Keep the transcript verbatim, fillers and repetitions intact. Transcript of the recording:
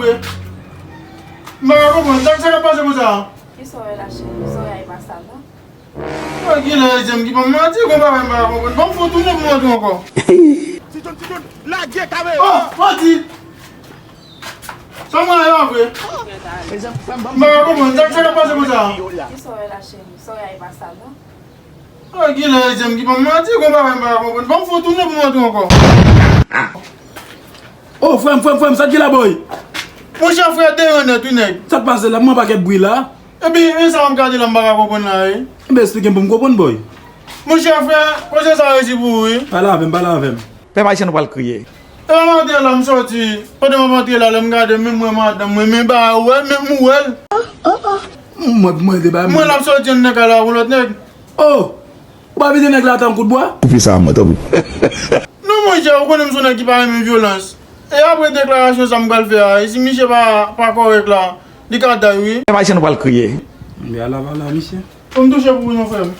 M pa ka konprann. Sa, sa k ap pase konsa? Kisa w wè la, cheri? Zòrèy pa sal, non? Mwen gen lè e zen ki ban m manti, gon bagay m pa ka konprann. Ban m fè w tounen pou m antre ankò. Ti John, Ti John, lage kamera! Oh, manti! Sa mwen la vre? M pa ka konprann. Sa, sa k ap pase konsa? Kisa w wè la, cheri? Zòrèy pa sal, non? Mwen gen lè e zen ki ban m manti, gon bagay m pa ka konprann. Ban m fè w tounen pou m antre ankò. Oh, frè m, frè m, frè m, sa k gen la, boy? Monchè, frè, deran nèt, wi, nèg. Sa k pase la? M wè pakèt bri la. Epi, e sa m gade la, m pa ka konprann la, wi. Enben, esplike m pou m konprann, boy. Monchè, frè, koze sa resi pou ou, wi. Pale avè m, pale avè m. Pèp Ayisyen, nou pral kriye. E pa maten la, m sòti. Pandan m ap antre la, lè m gade, menm mwen madanm mwen, men ba wè, menm m wè l. Mwen, mwen, de ba mwen. Mwen l ap sòti anndan kay la pou lòt nèg. Oh! Ou pa vide nèg la atan kout bwa? Koupe sa a mwen, tanpri. Non, monchè, ou konnen m se yon nèg ki pa renmen vyolans. E apre deklarasyon sa m pral fè a, e si misye pa, pa kòrèk la, li ka day, wi. Pèp Ayisyen, nou pral kriye. Enben, ala, ala, misye. Fò m touche pou ou non, frè m.